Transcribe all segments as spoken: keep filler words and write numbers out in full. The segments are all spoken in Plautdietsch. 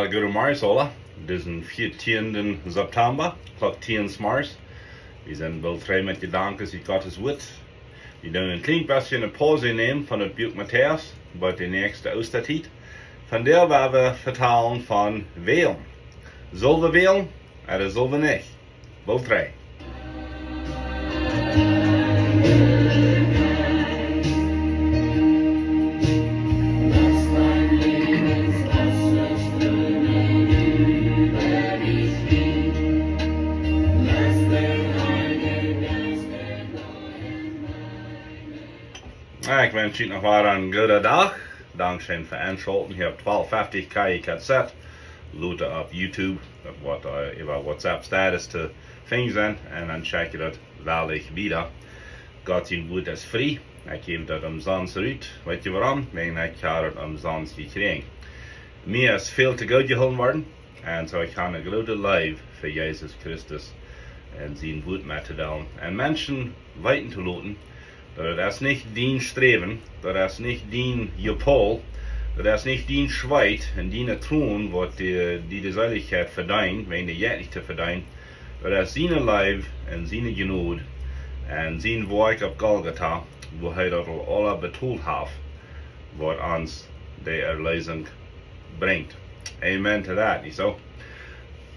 Goodemorjes aula. Dit es dän vieetieenden September, Klock tieen zemorjes. Wie sent boolt trigj met Jedanken ut Gottes Wuat. Wie doonen een kjlien bät eene Paus nämen von daut Buak Matäus, bat de näakjste Oostatiet. Vondoag woa wie vetalen von wälen. Sell wie wälen, ooda sell wie nich? Boolt trigj. Ekj wensch junt noch wada eenen gooden Dach. Dankscheen fa enschaulten hia opp twalf feftich K I K Z. Lota opp YouTube, daut woat, äh, äwa WhatsApp Status to finjen sennen. Un dan check jie daut woll wieda. Gott sien Wuat es frie. Ekj jäw daut omsonst rut. Weet jie wuarom? Wäajen ekj hab daut omsonst jekjräajen. Mie es väl to goot jehoolen worden. Un soo ekj hab eene groote Leew fa Jesus Christus un sien Wuat met to deelen. Un Menschen weeten to loten, daut et es nich dien Sträwen, daut es nich dien Jepaul, daut es nich dien Schweet un diene Tronen, waut die, die de Seelichkjeit vedeent, wäajen dee jeit nich to vedeenen. Daut es siene Leew un siene Jnod un sien Woakj opp Golgata, wua hee daut aul aula betolt haft, waut ons de Erleesunk brinjt. Amen to that, nich soo?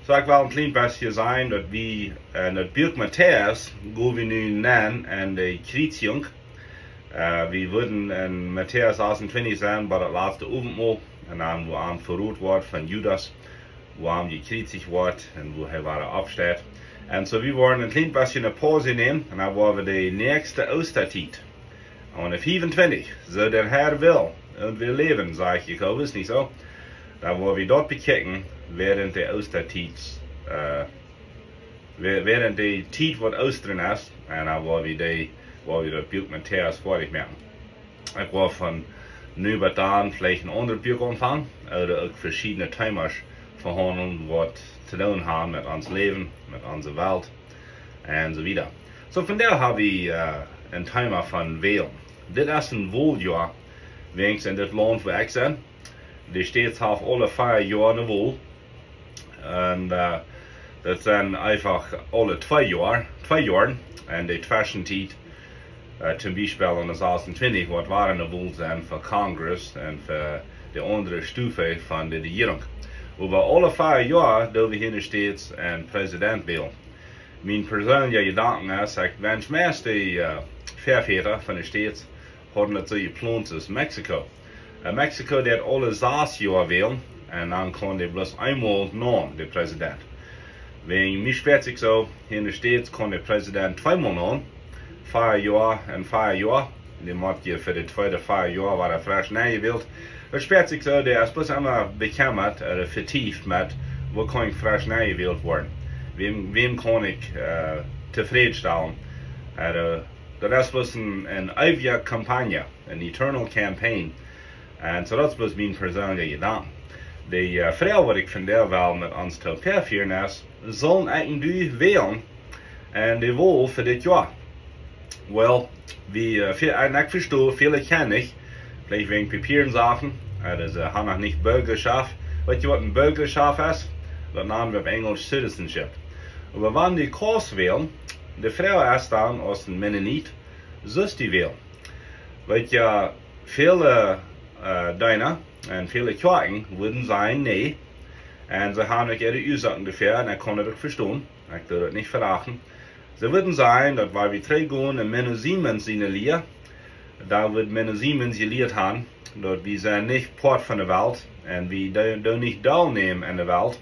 Soo, ekj well een kjlien bät sajen daut wie, äh, en daut Buak Matäus, wua wie nu nenn en de Kjriezjunk, äh, wie wudden en Matäus achtuntwintich sennen, bie daut latste Owentmol, un dan wua hee verrot woat von Judas, wua hee jekjriezicht woat un wua hee wada oppsteit. Un soo, wie woaren een kjlien bät eene Paus nämen, un dan woa wie de näakjste Oostatiet, aun de fiewuntwintich, soo de Herr well, un wie läwen, sajcht Jakobus, nich soo? Dan woa wie daut bekjikjen, wäarent de Oostatiet, äh, wäa-, wäarent de Tiet waut Oostren es, un dan woa wie de, woa wie daut Buak Matäus foadich moaken. Ekj woa von nu bat dan veleicht een aundret Buak aunfangen, ooda uk veschiedne Themas vehaundlen, waut to doonen haben met ons Läwen, met onse Welt, un soo wieda. Soo, vondoag hab wie, äh, een Thema von wälen. Dit es een Wohljoa, weens en dit Launt wua ekj sie. De States haft aule vea Joa eene Wol. Un, äh, daut sent eefach aule twee Joa, twee Joaren. Un de Tweschentiet, äh, toom Biespel aun de achtuntwintich, woat wada eene Wol sennen fa Congress un fa de aundre Stufe von de Rejierunk. Oba aule vea Joa doo wie hia en de States een President wälen. Mien perseenlicha Jedanken es, ekj wensch meist de, äh, Väaväta von de States hauden daut soo jeplont aus Mexiko. Äh, Mexiko deit aule sas Joa wälen, un dan kaun dee bloos eemol nenn, de President. Wäajen mie spieet sikj soo, hia en de States kaun de President tweemol nenn, vea Joa un vea Joa. Dee mott je fa de tweede vea Joa wada fresch nenn jewält. Daut spieet sikj soo, dee es bloos emma bekjemmat, äh, vetieft met, woo kaun ekj fresch nenn jewält woaren? Wäm, wäm kaun ekj, äh, tofrädstalen? Äh, daut es bloos een, een eewje Kampagne, an eternal campaign. Un soo daut es bloos mien perseenlicha Jedanken. De, äh, Froag waut ekj vondoag well met ons toop vefieren es, sell ekj en du wälen en de Wol fa dit Joa? Well, wie, äh, ve-, un ekj vesto, väle kjennen nich, veleicht wäajen Papieren Sachen, äh, daut see haben noch nich Bürgerschaft. Weet jie waut eene Bürgerschaft es? Daut nanen wie opp Enjlisch citizenship. Oba wan du kaust wälen, de Froag es dan, aus een Mennonit, sust du wälen? Weet jie, väle, äh, Deena un väle Kjoakjen wudden sajen, nä. Un see haben uk äare Uasoaken doafäa, un ekj kaun daut uk vestonen. Ekj doo daut nich verachten. See wudden sajen, daut wan wie trigjgonen en Menno Simons siene Lia, dan wudd Menno Simons jelieet haben, daut wie sent nich Poat von de Welt, un wie doo-, doonen nich deelnämen aun de Welt.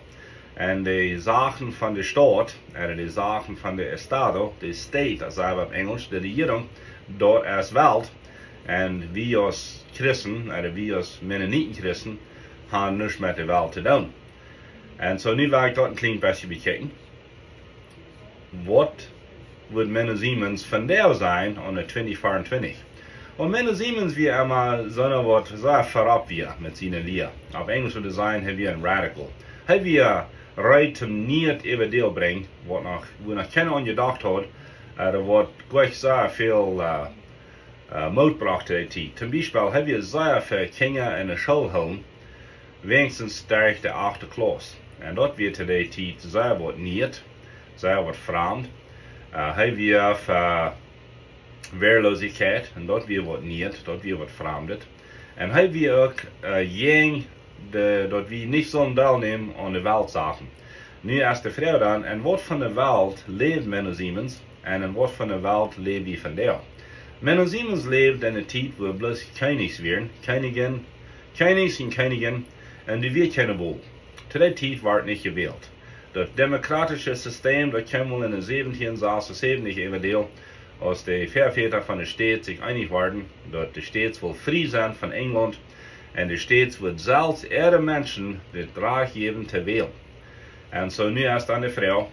Un de Sachen von de Staut, ooda de Sachen von de Estado, de State, aus see opp Enjlisch, de Rejierunk, daut es Welt. Un wie aus Christen, ooda wie aus Mennoniten Christen, haben nuscht met de Welt to doonen. Un soo nu well ekj daut een kjlien bät bekjikjen. Waut wudd Menno Simons vondoag sajen aun de twintich veeauntwintich? Un Menno Simons wia emma soona waut sea verropp wia met siene Lia. Opp Enjlisch wudd wie sajen, hee wia een radical. Hee wia reed toom Nieet äwa Deel brinjen, waut noch, wua noch kjeena aun jedocht haud, äh, daut woat jlikj sea väl, äh, äh, Moot brocht to de Tiet. Toom Biespel, hee wia sea fa Kjinja en de School hoolen, Weens derch de achte Klauss. Un daut wia to dee Tiet sea waut niet, sea waut framd. Äh, hee wia fa Wehrlosigkeit, un daut wia waut niet, daut wia waut framdet. Un hee wia uk, äh, jäajen de, daut wie nich sullen deelnämen aun de Weltsachen. Nu es de Froag dan, en waut von de Welt läwd Menno Simons, un en waut von de Welt läw wie vondoag? Menno Simons läwd en eene Tiet, wua bloos Kjennichs wieren, Kjennichs un Kjennichs, un doa wia kjeene Wol. To dee Tiet wort nich jewält. Daut demokratische System, daut kjeem aul en de säwentieen sasunsebentich äwa, aus de Väaväda von de States sikj eenich worden, daut de States wullen frie sennen von Enjlaunt, un de States wudden selfst äare Menschen daut Rajcht jäwen to wälen. Un soo nu es dan de Froag,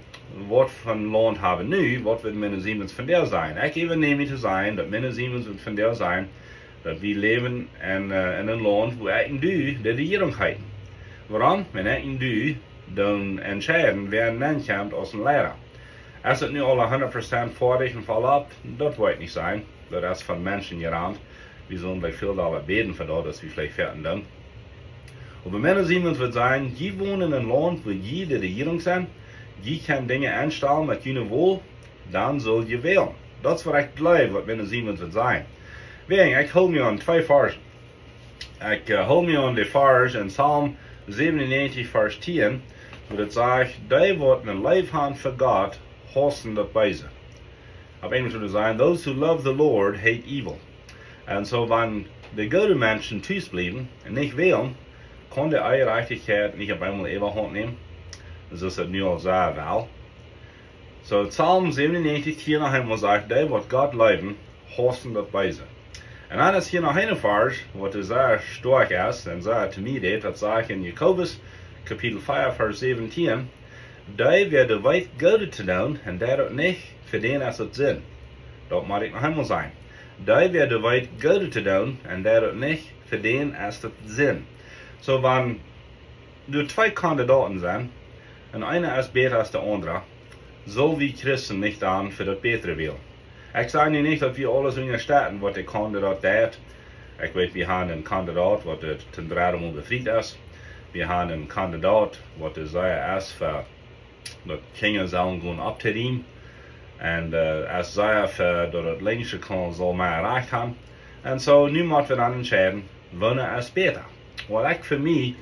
waut von Launt hab wie nu, waut wudd Menno Simons vondoag sajen? Ekj äwanäm mie to sajen, daut Menno Simons wudd vondoag sajen, daut wie läwen en, äh, en een Launt, wua ekj un du de Rejierunk heeten. Wuarom? Wan ekj un du dan entscheiden, wäa nenkjemt aus een Leida. Es daut nu aul hundat Prozent foadich un voll opp? Daut weet ekj nich sajen. Daut es von Menschen jerant. Wie sullen veleicht väl dolla bäden fa daut, aus wie veleicht fäaten doonen. Oba Menno Simons wudd sajen, jie wonen en een Launt, wua jie de Rejierunk sent, jie kjennen Dinja enstalen met june Wol, dan sull jie wälen. Daut es waut ekj jleew, waut Menno Simons wudd sajen. Wäajen, ekj hool mie aun twee Varsch. Ekj, äh, hool mie aun de Varsch en Psalm säwenunneajentich, Varsch tieen, wua daut sajcht, dee waut ne Leew han fa Gott, haussen daut Beese. Opp Enjelsch wudd et sajen, "Those who love the Lord hate evil." Un soo, wan de goode Menschen tus bliewen un nich wälen, kaun de Onjerajchtichkjeit nich opp eemol Äwahaunt nämen. Soo es et nu aul sea woll. Soo, Psalm säwenunneajentich, tieen, noch eemol sajcht, dee waut Gott leewen, haussen daut Beese. Un dan es hia noch een Varsch, waut sea stoakj es un sea to mie rät, daut sajcht en Jakobus, Kapitel vea, Varsch säwentieen, dee, wäa doa weet Goodet to doonen un deit daut nich, fa dän es daut Sind. Daut mott ekj noch eemol sajen. Dee, wäa doa weet Goodet to doonen un deit daut nich, fa dän es daut Sind. Soo, wan doa twee Kandidaten sent, un eena es bäta aus de aundra, sull wie Christen nich dan fa daut Bätre wälen? Ekj saj nu nich, daut wie aules unjastetten, waut de Kandidaut deit. Ekj weet, wie han een Kandidaut, waut daut toom dredden Mol befriet es. Wie han een Kandidaut, waut de sea es fa daut Kjinja sellen gonen opptoriemen. Un, äh, es sea fa daut daut linkje kaun, saul mea Rajcht han. Un soo, nu mott wie dan entscheiden, woona es bäta. Well, ekj fa mie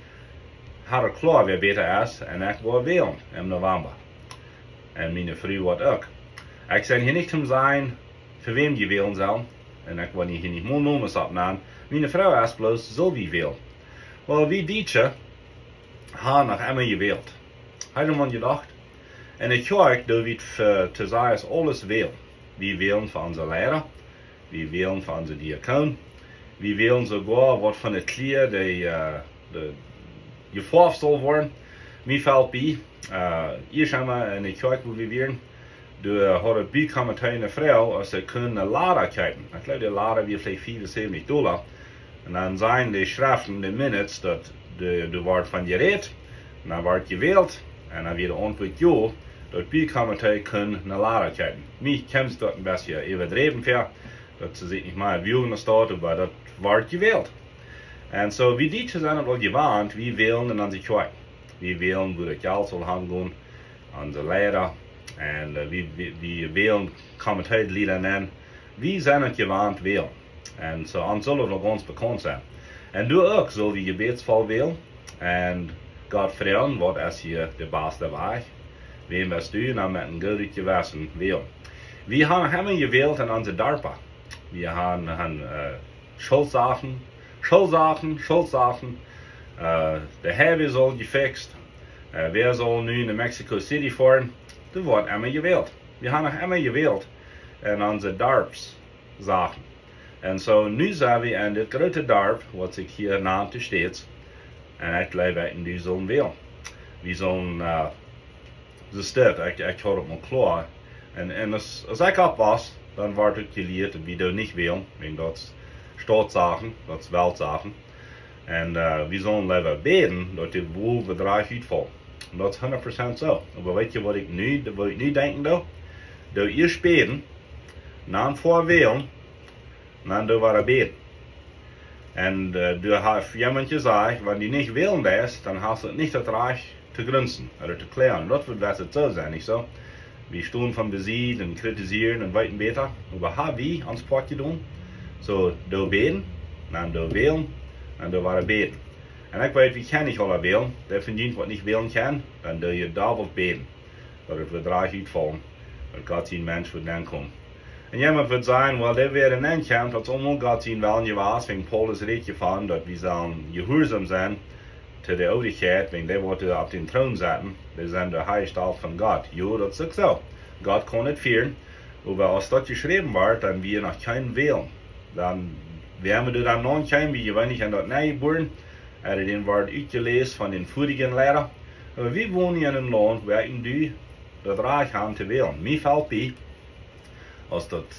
ha kloa, wäa bäta es, un ekj woa wälen em November. Un miene Fru woat uk. Ekj sie hia nich toom sajen, fa wäm jie wälen sellen. Un ekj woa hia nich mol Nomes oppnanen. Miene Froag es bloos, sull wie wälen? Well, wie Dietsche han noch emma jewält. Hast du mol jedocht? Un ekj hia, ekj doo, wie fa, to sajen es aules wälen. Wie wälen fa onse Leida. Wie wälen fa onse Diakoon. Wie wälen soogoa, waut fa de Kjleeda, äh, de, jefoaft saul woaren. Mie felt bie, äh, ieescht emol en de Kjoakj, wua wie wieren, doa haud daut Bukomitee ne Froag, aus see kunnen ne Lada kjeepen. Ekj jleew, de Lada wia veleicht fiefunsebentich Dolla. Un dan sent de Schreften, de minutes, daut de, doa wort von jerät, un dan wort jewält, un dan wia de Auntwuat jo, daut Bukomitee kunn ne Lada kjeepen. Mie kjemt daut een bät äwadräwen väa, daut see sikj nich mea wullen aus daut, oba daut wort jewält. Un soo, wie Dietsche sent daut aul jewant, wie wälen en onse Kjoakj. Wie wälen, wua daut Jelt saul hangonen, onse Leida, un, äh, wie, wie, wie wälen Komiteelieda nenn. Wie sent daut jewant wälen. Un soo, ons saul daut aul gaunz bekaunt sennen. Un doa uk sull wie jebädsvoll wälen. Un Gott froagen, waut es hia de baste Wajch? Wäm best du? Un dan met een goodet Jewessen wälen. Wie han noch emma jewält en onse Darpa. Wie han, han, äh, Schultsachen, Schultsachen, Schultsachen. Äh, de Highway saul jefixt. Äh, wäa saul nu no Mexico City foaren? Doa wort emma jewält. Wie han noch emma jewält en onse Darpssachen. Un soo, nu sent wie en dit groote Darp, waut sikj hia nant de States. Un ekj jleew, wie sullen wälen. Wie sullen, äh, soo steit, ekj, ekj haud daut mol kloa. Un, un aus, aus ekj oppwoss, dan wort ekj jelieet, wie doonen nich wälen, wäajen daut es Stautssachen, daut es Weltsachen. Un, äh, wie sullen leewa bäden, daut de Wol wada rajcht utfelt. Un daut es hundat Prozent soo. Oba weetst du, waut ekj nu, waut ekj nu denkjen doo? Doo ieescht bäden, dan foa wälen, dan doo wada bäden. Un doa haft jemaunt jesajcht, wan du nich wälen deist, dan hast du nich daut Rajcht to grunzen ooda to kjloagen. Daut woat best soo sennen, nich soo? Wie stonen von besied un kritisieren un weeten bäta, oba ha wie ons Poat jedonen? Soo, doo bäden, dan doo wälen, dan doo wada bäden. Un ekj weet, wie kjennen nich aula wälen. Dee von junt waut nich wälen kjennen, dan doo jie doabelt bäden, daut et woat rajcht utfaulen, daut Gott sien Mensch woat nenkomen. Un jemaunt woat sajen: Well, dee wia en Enj kjemt, daut es aulemol Gott sien Wellen jewast, wäajen Paulus rät je von daut wie sellen jehuarsom sennen to de Oolichkjeit, wäajen dee woat opp dän Troon setten, dee sent de Heilstaut von Gott. Jo, daut es uk soo. Gott kaun et fieren, oba aus daut jeschräwen wort, dan wia noch kjeen Wälen. Dan, wie haben doa dan noch kjeen, wie jeweenlich en daut Nieje jebuaren, haud dän Wort utjeläst von dän vorijen Liera. Oba wie wonen en een Launt, wua wie daut Rajcht haben to wälen. Mie felt bie, aus daut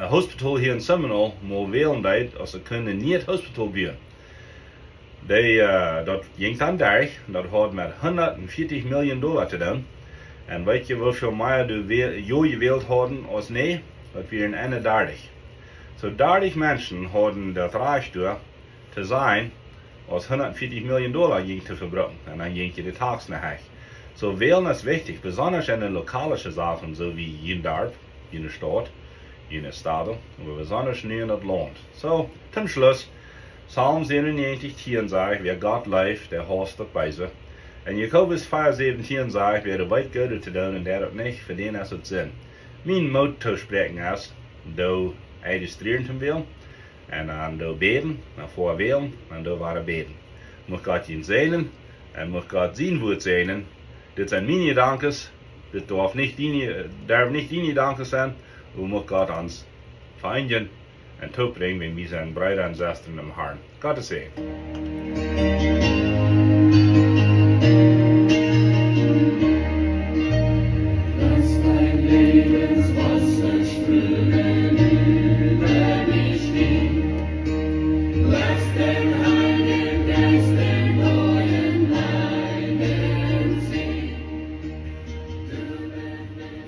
Hospital hia en Seminole mol wälen deed, aus see kunnen een Hospital buen. Dee, daut jinkj dan derch, daut haud met hundat vieetich Millioon Dolla to doonen. Un weet jie, woo väl mea doa jo jewält hauden aus nä? Daut wieren eenendartich. Soo dartich Menschen hauden daut Rajcht doa to sajen, aus hundat vieetich Millioon Dolla jinkj to vebruken. Un dan jinkj je de Taxen hecht. Soo wälen es wichtich, besondasch en de lokalische Sachen, soo wie jun Darp, june Staut, june Staut, oba besondasch nu en daut Launt. Soo, toom Schluss, Psalm säwenunneajentich tieen sajcht: Wäa Gott leeft, dee haust daut Beese. Un Jakobus vea säwentieen sajcht: Wäa weet Goodet to doonen un deit daut nich, fa dän es et Sind. Mien Moot to spräakjen es: Doo rejistrieren toom wälen, un dan doo bäden, dan foa wälen, dan doo wada bäden. Mucht Gott junt säajnen, un mucht Gott sien Wuat säajnen. Dit sent miene Jedanken, dit darf nich diene, darf nich diene Jedanken sennen. Oba mucht Gott ons vereenijen un toopbrinjen, wan wie sent Breeda un Sestren em Harn. Gottes Säajen.